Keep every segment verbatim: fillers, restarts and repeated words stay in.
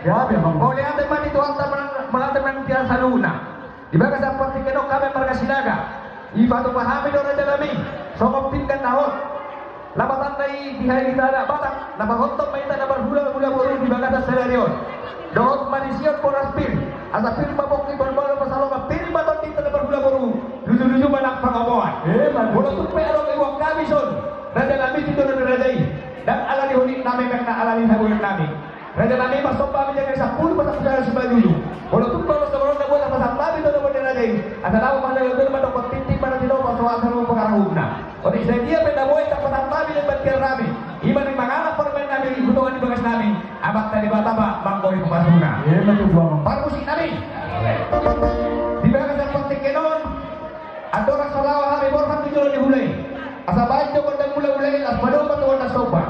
Gabe, Amang. Mauliate ma di Tuhanta, mauliate ma di Tuhanta saluhutna. Di bagasan partingkian on hami marga Sinaga, dipatupa hami do raja nami songon pinggan na hot. Lapatanna i di hita anak Batak, na pahothon ma hita na marhulahula boru di bagasan sadari on. Dohot ma disi on boras pir, asa pir ma pongki, bolbol ma salongan, pir ma tondinta na marhula boru, lujuluju ma nang pangomoan. Emma. Molo tung pe adong diboan hami son, raja nami, tinodohon ni raja i, ndang ala ni hunit nami, ndang ala ni sabulan nami. Raja nami, marsomba hami di angka sampulu, pasampulu sada simanjujung. Molo tung pe adong songon on na boi, tapasahat hami tu adopan ni raja i, asa dapot ma na jolma mandok tintin, manang tinopa, soal saluhut pangarahutna. Otik, sai dia pe na boi tapasahat hami lemban tiar nami, i ma naeng mangalap parumaen nami, hutongan di bagas nami, Amanta Debata ma manggohi pasu-pasuna. Emma tutu, Amang. Parmusik nami, di bagasan partingkian on, andorang so laho hami borhat tu jolo ni hula i, asa baen jo gondang hulahula i, laos padomu ma tu gondang somba.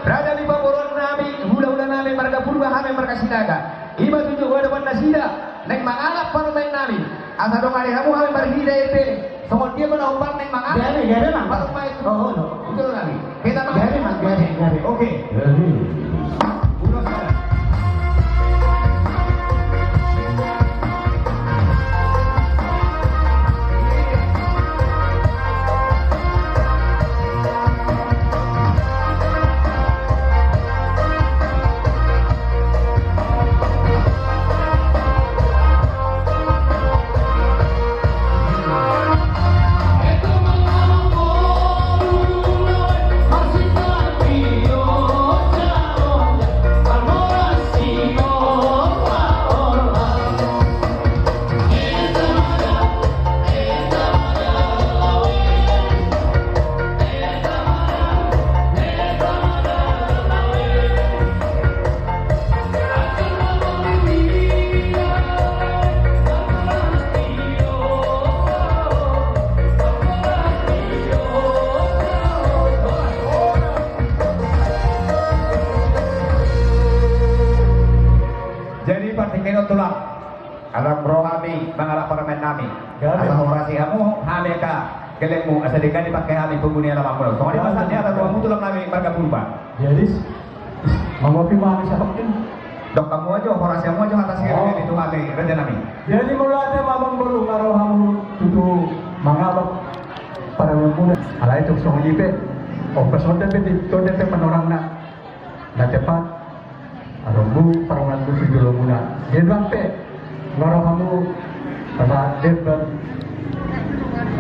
Raja ni pamoruon nami, hulahula nami marga Purba, hami marga Sinaga. I ma tutu adopan nasida naeng mangalap parumaen nami. Asa dongani hamu hami marhite i pe, songon dia ma na hombar naeng mangalap. Gabe, gabe, Amang. Parumaen. Oh, oh, no. Itu lo nami. Kita, Amang. Gabe, Amang, gabe, gabe. Oke. Gabe. Ulos. Jadi, partingkian on, Tulang. Alai ro hami mangalap parumaen nami. Gabe. Asa horasi hamu hami angka gellengmu, asa denggan dipangke hami pogu ni alamanmu. Songon i ma sahat ni hata tu hamu, Tulang nami marga Purba. Jadi, mangopi ma hami sahat. Dok hamu ajo, horasi hamu ajo hata sian, oh, hami tu hami, raja nami. Jadi, mauliate ma, Amangboru, nga ro hamu tutu mangalap parumaenmuna. Alai tung songon i pe, ongkos on dope, tung dope panorangna. Na tepat, adong do parumaenmu tu jolomuna. Dia doang pe, nga ro hamu, tata debat.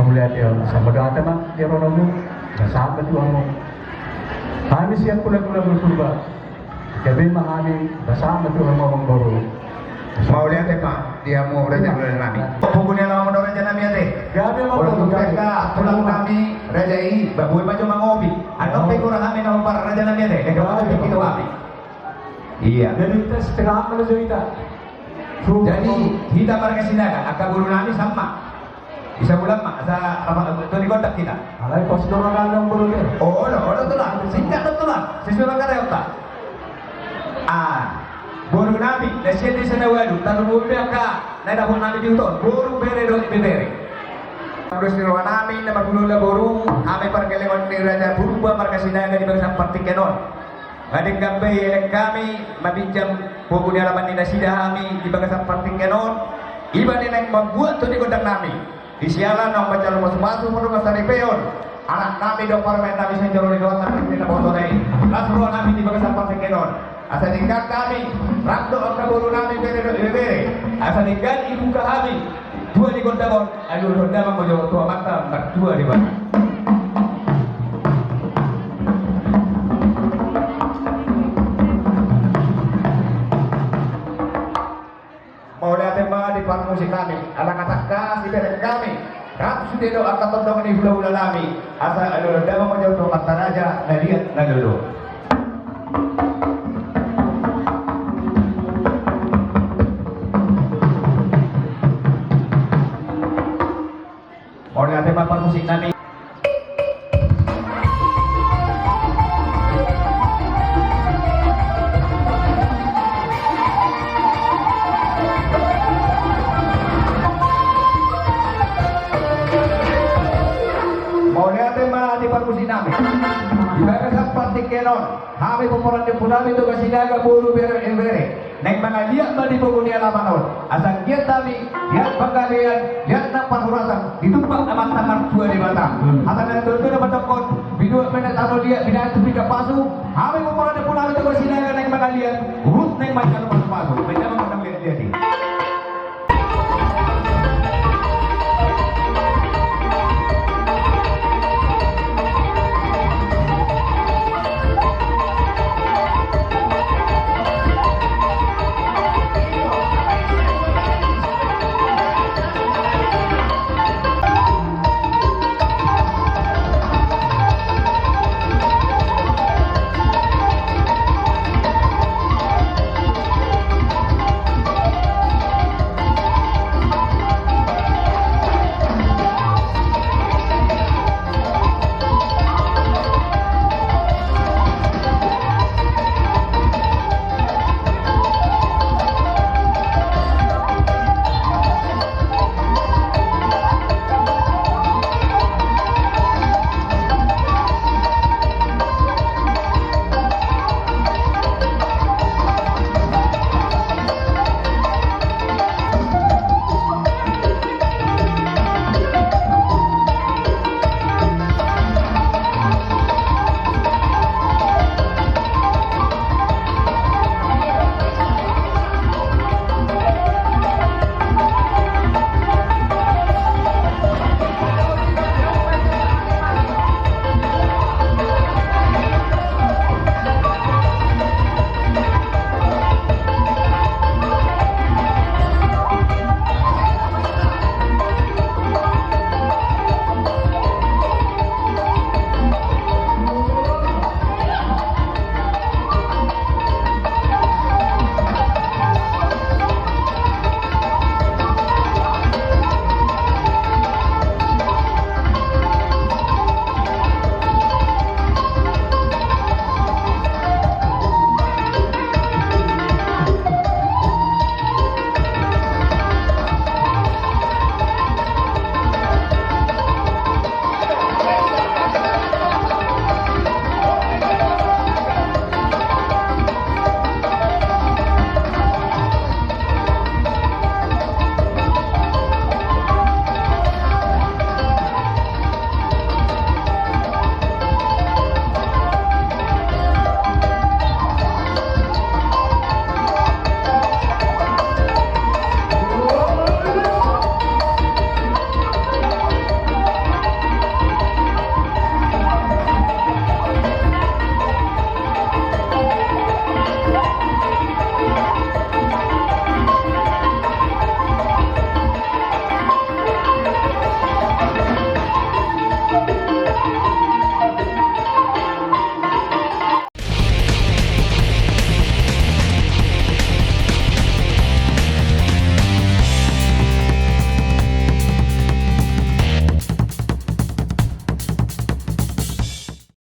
Hamu lihat ya, sama doa tema, dia ro hamu, na sama tu hamu. Hami siap pula-pula berkurban. Gabe ma hami, ba sama tu hamu, Amangboru. Mauliate ma di hamu, raja nami. Pogu ni alamanmu do, raja nami, ate. Gabe ma, Amangboru, gabe. Tulang nami, raja i, ba boi ma jo mangopi. Antong pe kurang hami na hombar, raja nami, ate. Gabe, gabe. Iya. Jadi hita setengah melo jo hita. Jadi hita marga Sinaga, angka boru nami sama. Di sabulan ma, asa apa, tu ni kontak hita. Alai pos do ma, Amangboru, be. Oh, olo, olo, Tulang. Singkat do, Tulang. Sesuai ma kareonta. Ah, boru nami na sian desa na ualu, tarlumobi angka na dapot nami di huta on, boru, bere dohot ibebere. Terus di roha nami na marhulahula boru, hami pargellengon ni raja Purba marga Sinaga di bagasan partingkian on. Nga denggan be ielek hami maminjam pogu ni alaman ni nasida hami di bagasan partingkian on. I ma na naeng mambuat tu ni gondang nami. Di siala naung manjalo pasupasu, pasupasu saripeon anak nami dohot parumaen nami sian jolo ni Tuhanta, na poso na i. Las roha nami di bagasan partingkian on, asa denggan hami rap dohot angka boru nami, bere dohot ibebere, asa denggan dibuka hami tua ni gondang on. Alualuhon damang ma jo tu Amanta Martua Debata. Mauliate ma di parmusik nami, ala nga tangkas dibereng hami rap sude dohot angka tondong ni hulahula nami, asa alualuhon damang ma jo tu Amanta Raja na liat na lolo. Mauliate ma parmusik nami. Hami pomparan ni ompunami Toga Sinaga boru bere ibebere, naeng mangaliat ma di pogu ni alaman on. Asa anggiat hami, liat panggalean, liat nang parhorasan, ditumpak Amanta Martua Debata. Asa nang tolu-tolu na mandokkon, binuat ma na tano liat, binatu pika pasu. Hami pomparan ni ompunami Toga Sinaga naeng mangaliat, huhut naeng manjalo.